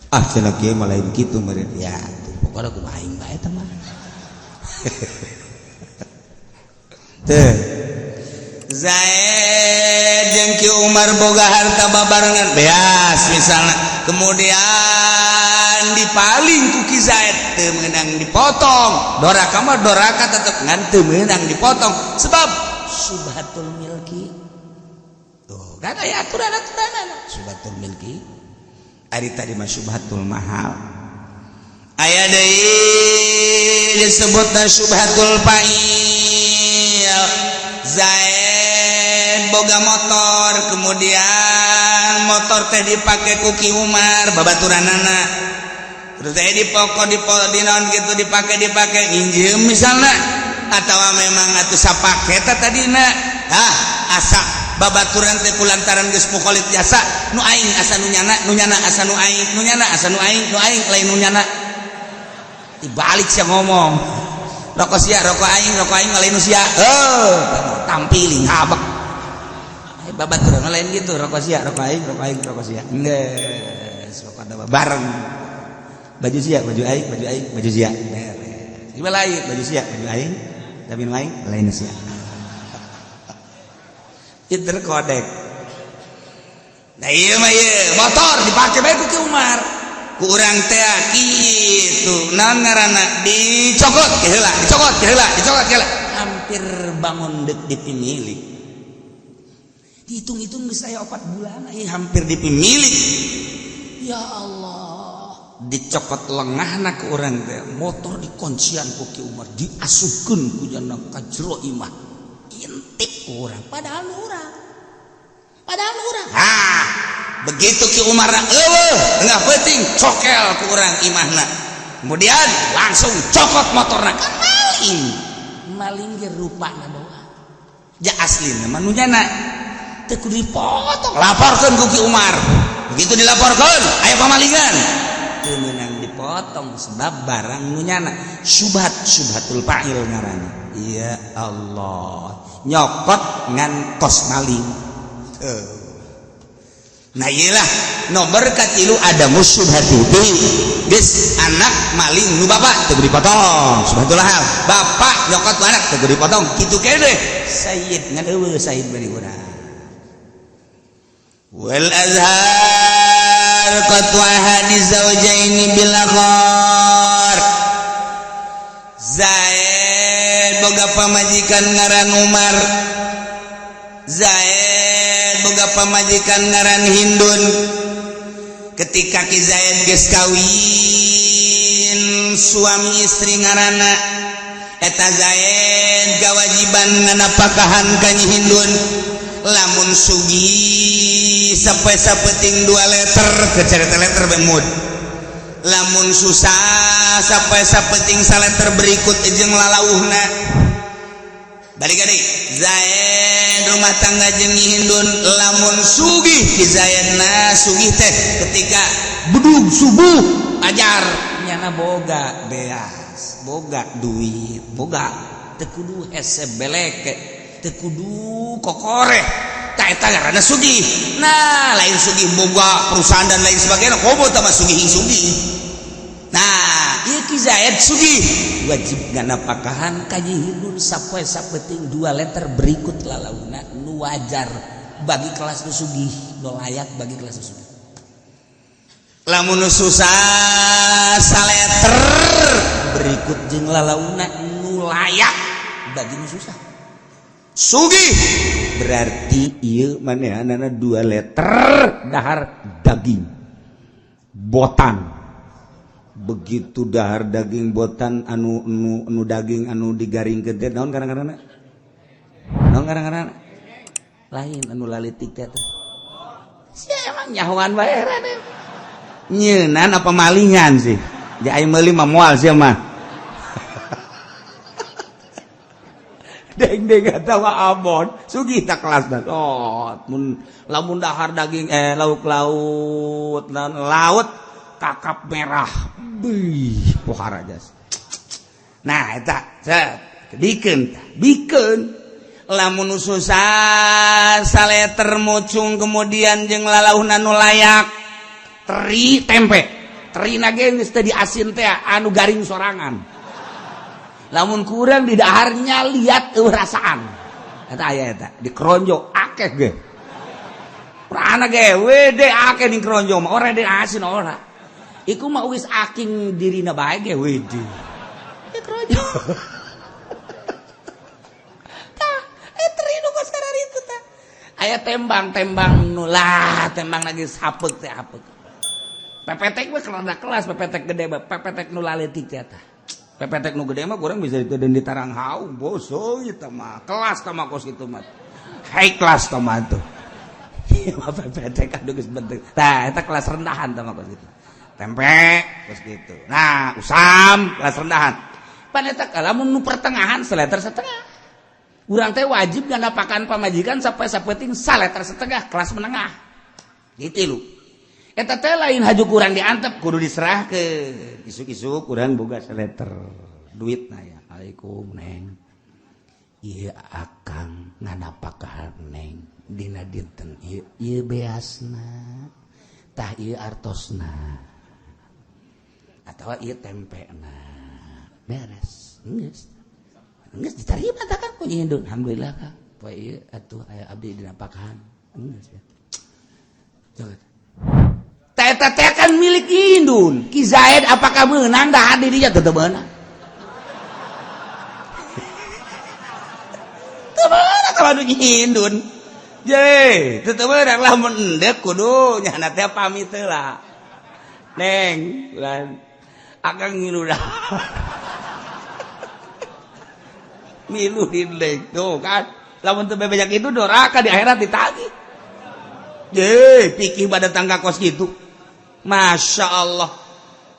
Ah cenah kieu mah lain kitu meureun ya pokona kumaha aing bae teh mah. Teh Zaid jeung Ki Umar boga harta babarengan beas misalna kemudian dipaling ku Ki Zaid teu meunang dipotong doraka mah doraka tetep ngan teu meunang dipotong sebab syubhatul milki tuh kan aya aturan-aturanana syubhatul milki. Ari tadi mah syubhatul mahal aya deui disebutna syubhatul fa'il. Zaid boga motor kemudian motor teh dipake ku Ki Umar babaturanana terus teh dipoko di naon gitu dipake nginjeum misalna atawa memang atuh sapaketa tadina hah asa babaturan teh kulantaran geus mukholid jasa nu aing asa nu nyana nu nyana asa nu aing nu nyana asa nu aing nu aing lain nu nyana dibalik sia ngomong rokok sia rokok aing lain nu sia heuh tampiling habek babaturan lain gitu rokok sia rokok aing rokok sia geus rokok bareng baju sia baju aing baju sia beres ieu lain baju sia baju aing tapi nu aing lain nu sia itu kodek. Nah iya mah iya motor dipake bae ku Ki Umar ku urang teh kitu naon ngaranna dicokot ke heula dicokot ke heula dicokot ke heula hampir bangun deuk dipimilik dihitung-hitung geus aya 4 bulan ieu hampir dipimilik ya Allah dicokot lengahna ku urang teh motor dikuncian ku Ki Umar diasupkeun ku jana ka jero imah intip urang padahal urang ah begitu Ki Umar eueuh tengah peuting cokel ku urang imahna kemudian langsung cokot motorna kan maling maling ge rupana doa ja aslina mah nu nyana teu kudu dipotong laporkeun ku Ki Umar begitu dilaporkeun aya pamalingan teu meunang dipotong sebab barang nu nyana syubhat syubhatul fa'il ngaranna. Ya Allah nyokot ngan kos maling. Nah iyalah nomor katilu ada musuh hati geus anak maling nu bapak teu dipotong, subhanallah hal bapak nyokot nu anak teu dipotong kitu kene sayyid ngan eueuh sayyid bari urang. Wal azhar qatwa hadi zawjaini bil akhar. Zaid boga pamajikan ngaran Umar, Zaid boga pamajikan ngaran Hindun. Ketika Ki Zaid geus kawin suami istri ngaranna eta Zaid kewajiban nganapakahan ka Nyi Hindun lamun sugih sampai sapeting 2 liter kecerita liter bemud, lamun susah sampai sapeting saleter berikut jeung lalauhna. Balik deui Zaid rumah tangga jeung Nyi Hindun lamun sugih Ki Zaidna sugih teh ketika bedug subuh ajar nyana boga beas, boga duit, boga teu kudu hese beleke, teu kudu kokore tah eta ngaranna sugih. Nah lain sugih boga perusahaan dan lain sebagainya, komo tah mah sugih sugih. Nah ieu Ki Zaid sugih wajib nganapakahan ka Nyi Hindun sapoe sapeting 2 liter berikut lalauna nu wajar bagi kelas nu sugih, nu layak bagi kelas nu sugih. Lamun nu susah saleter berikut jeung lalauna nu layak bagi nu susah. Sugih berarti ieu manehanana 2 liter dahar daging botan. Begitu dahar daging botan anu anu, anu daging anu digaringkeun teh naon kadang-kadang naon kadang-kadang lain anu lalitik teh teh sia emang nyahoan bae raden nyeunan apa malingan sih ja aing meuli mah moal sia mah deng deng atawa abon sugih tak kelas dan oh mun lamun dahar daging lauk laut laut kakap merah bih pohara jas. Nah eta set bikeun bikeun lamun susah saleter mucung kemudian jeung lalauhna nu layak teri tempe teri nage geus teu diasin teh anu garing sorangan lamun kurang di daharnya lihat rasaan eta aya eta di keronjo akeh ge prana ge wede akeh di keronjo mah ora di asin ora iku mah wis aking dirina bae ge wede di keronjo tah teri nu kos itu tah aya tembang-tembang nu lah tembang lagi hapeuk teh hapeuk pepetek we kelas pepetek gede pepetek nu laletik teh tah pepetek nu gede mah kurang bisa itu dan ditarang hau boso gitu mah kelas tah mah kos gitu mah high class tah mah tuh pepetek aduh geus bentuk tah eta kelas rendahan tah mah kos gitu tempe kos gitu. Nah usam kelas rendahan pan eta lamun nu pertengahan seleter setengah urang teh wajib nganapakan pamajikan sampai sapeting saleter setengah kelas menengah gitu lu eta teh lain haju kurang diantep kudu diserahkeun isuk-isuk kurang boga seleter duit nah ya alaikum neng ieu akang nganapakahan neng dina dinten ieu ieu beasna tah ieu artosna atawa ieu tempena beres geus geus diterima tah kan ku Nyi Hindun alhamdulillah Kang poe ieu atuh aya abdi dinapakahan geus ya. Eta teh kan milik Indun. Ki Zaid apakah menang dah di dia tetep meunang. Teu meunang kalau nu Indun. Je, tetep meunang lah mun endek kudu nyana teh pamit heula. Neng, ulah akang ngilu dah. Milu dindek tuh kan. Lamun teu bebejak itu doraka di akhirat ditagih. Je, pikir pada tangga kos gitu. Masya Allah.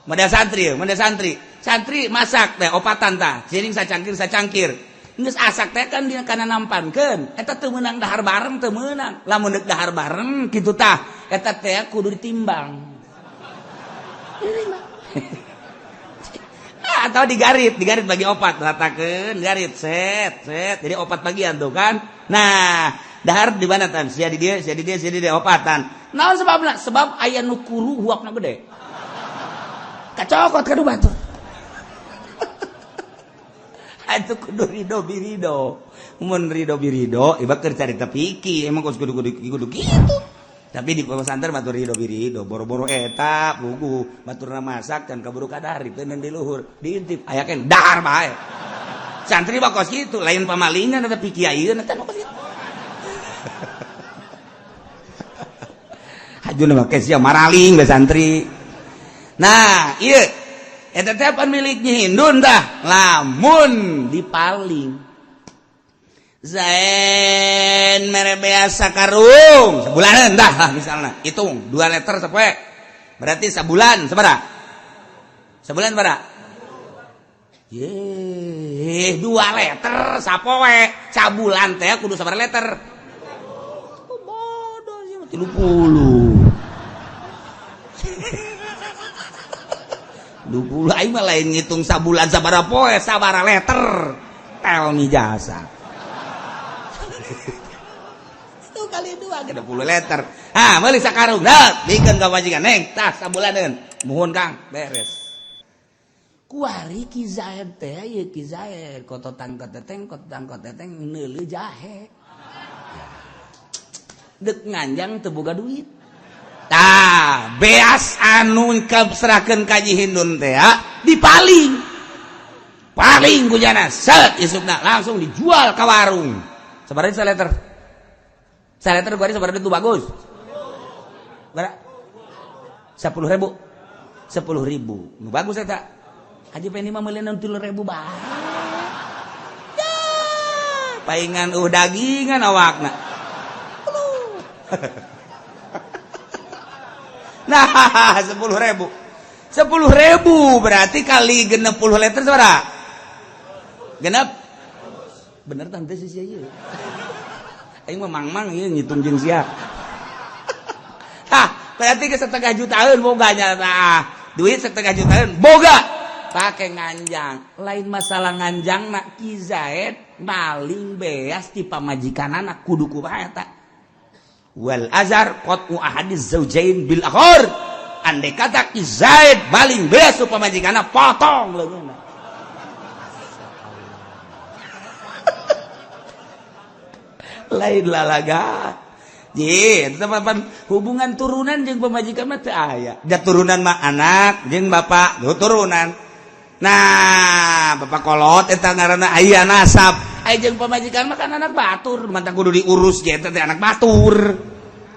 Mada santri, mada santri. Santri masak teh opatan tah. Siring sacangkir sacangkir. Geus asak teh kan dina kana nampankeun. Eta teu meunang dahar bareng teu meunang. Lamun deuk dahar bareng kitu tah. Eta teh kudu ditimbang. Ditimbang. Atau digarit, digarit bagi opat, ratakeun, garit set, set. Jadi opat bagian tuh kan. Nah, dahar di mana tan? Sia di dia, sia di dia, sia di dia opatan. Naon sebabna? Sebab aya nu kuru huapna gede. Kacokot ka nu batur. Atuh kudu ridho birido. Mun ridho birido iba keur carita fikih emang kos kudu kudu kudu kitu. Tapi di pesantren batur ridho birido boro-boro eta pugu baturna masak dan kaburu kadari teu di luhur diintip aya ken dahar bae. Santri mah kos kitu lain pamalingan eta fikih ayeuna eta mah kos kitu. Hajuna mah sia maraling bae santri. Nah, ieu eta teh pan milik Nyi Hindun tah lamun dipaling Zain mere beas sakarung sebulanan dah lah misalnya hitung 2 liter sapoe berarti sabulan sabaraha sabulan sabaraha ye 2 liter sapoe sabulan teh kudu sabaraha liter bodoh sih 30 20 aing mah lain ngitung sabulan sabaraha poe sabaraha liter tel mi jasa itu kali 2 60 liter. Ah meuli sakarung dah bikeun ka majikan neng tah sabulaneun muhun Kang beres. Kuari Ki Zaid teh ieu Ki Zaid kototan koteteng kototan koteteng neuleuh jahe deuk nganjang teu boga duit. Tah beas anu kaserahkeun ka Nyi Hindun teh dipaling paling ku jana set isukna langsung dijual ka warung. Sabaraha saliter? Saliter kuari sabaraha itu bagus? Berapa? 10.000. 10.000. Nu bagus eta. Haji Penny mah meuli 3.000 bae. Ya, paingan dagingan awakna. Nah, 10.000. 10.000 berarti kali 60 liter sabaraha? Genep. Bener tante sih sia ieu. Aing mah mang-mang ieu ngitung jeung sia. Hah, berarti ke 0,5 jutaan boganya tah. Duit 0,5 jutaan boga. Pake nganjang. Lain masalah nganjang nak Ki Zaid maling beas ti pamajikanana kudu kumaha eta. Wal azar qat'u ahadiz zaujain bil akhar. Andai kata Ki Zaid maling beas ku pamajikanana potong leungeunna. Lain lalaga. Ji, hubungan turunan jeung pamajikan mah teu aya. Da turunan mah anak jeung bapak, tuh turunan. Nah, bapak kolot eta ngaranna aya nasab. Aya jeung pamajikan mah kan anak batur, mantak kudu diurus ge eta teh anak batur.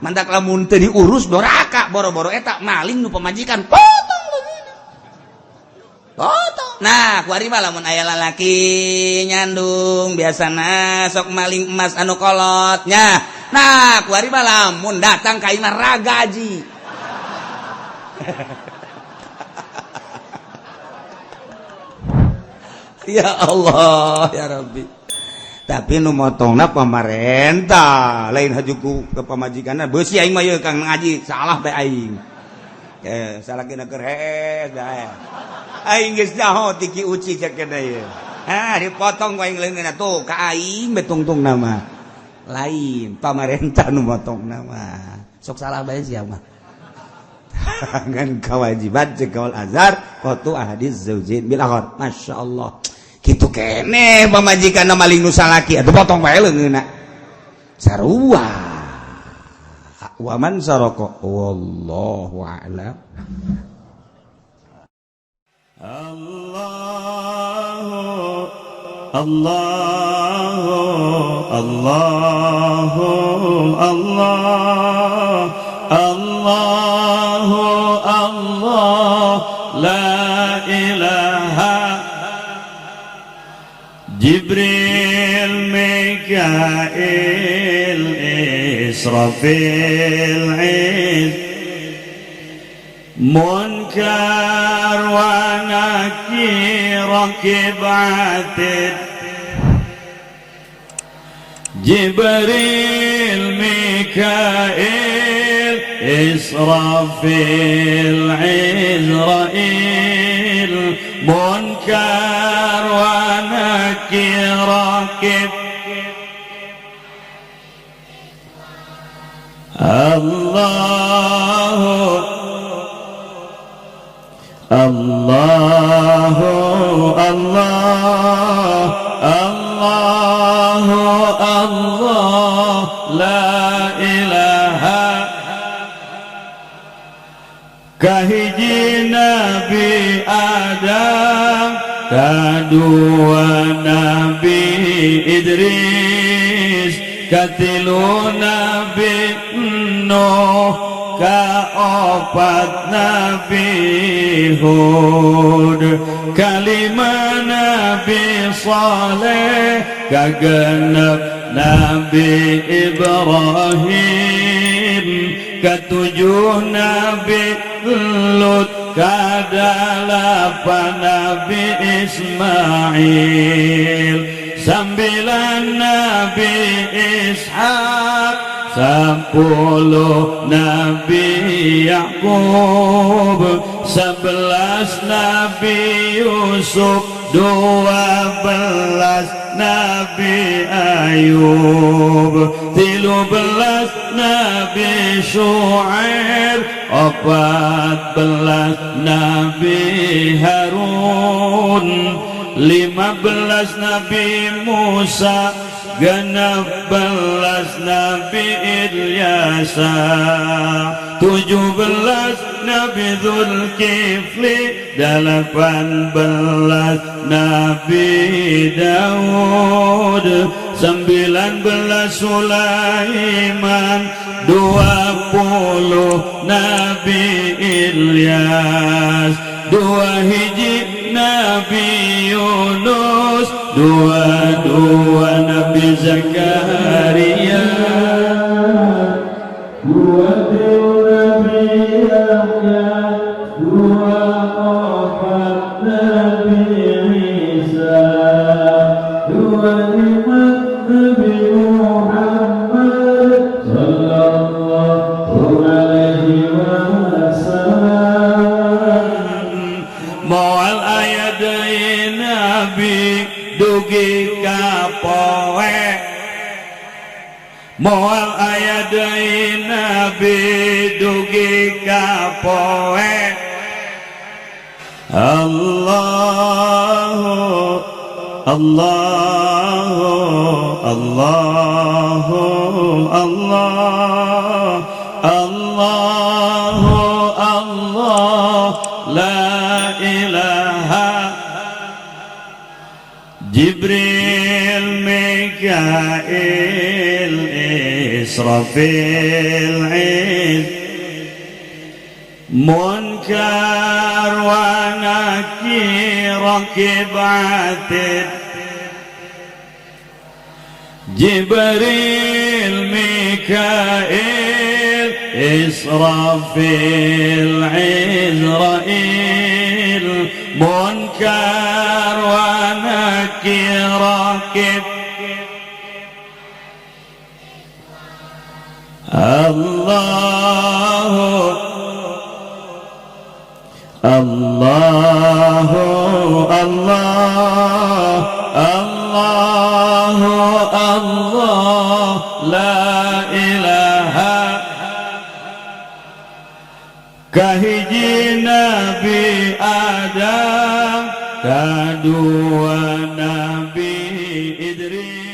Mantak lamun teu diurus doraka, boro-boro eta maling nu pamajikan potong leungeunna. Potong. Nah, kuari mah lamun aya lalaki nyandung biasana sok maling emas anu kolotnya. Nah, kuari mah lamun datang ka imah ragaji. Ya Allah, ya Rabbi. Tapi nu motongna pamarentah, lain hajuku ke pamajikanna. Beusi aing mah ieu Kang ngaji, salah bae aing. Salah kena keur hees bae. Aing geus nyaho ti Ki Uci cek kena ieu. Ha, dipotong ku aing leungeunna tuh ka aing betungtung nama. Lain pamarentah nu motong nama. Sok salah bae sia mah. Ngan kewajiban cek kaul azhar qatu ahadiz zaujin bil akhar. Masyaallah. Kitu kene pamajikanna maling nu salaki atuh potong bae leungeunna. Sarua. Wa man saraka wallahu a'lam. Allahu Allahu Allahu Allah Allahu Allah la ilaha Jibril Mikail Israfil Iz Munkar wa Nakir Rakib Atid Jibril Mikail Israfil Izrail Munkar wa Nakir Rakib Allah. Allahu Allah Allahu Allah la ilaha. Kahiji Nabi Adam, kadua Nabi Idris, katilu Nabi Nuh, kaopat Nabi Hud, kalima Nabi Saleh, kagenep Nabi Ibrahim, ketujuh Nabi Lut, kadalapan Nabi Ismail, sambilan Nabi Ishak, 10 Nabi Yakub, 11 Nabi Yusuf, 12 Nabi Ayub, 13 Nabi Shu'aib, 14 Nabi Harun, 15 Nabi Musa, 16 Nabi Ilyasa, 17 Nabi Zulkifli, 18 Nabi Daud, 19 Sulaiman, 20 Nabi Ilyas, 2 Nabi Yunus, 22 Nabi Zakaria, 23 Nabi Yahya, 24 Nabi Isa, 25 Nabi Muhammad sallallahu alaihi wasallam. Moal aya deui nabi dugi ka poe, moal aya deui nabi dugi ka poe. Allahu Allahu Allahu Allah Allahu Allah la ilaha. Jibril, Mikail, Israfil, Iz, Munkar wa Nakir, Raqib, Atid, Jibril, Mikail, Israfil, Izrail, Munkar wa Nakir, Raqib. Allahu Allahu Allah Allahu Allah la ilaha. Kahiji Nabi Adam, kadua Nabi Idris.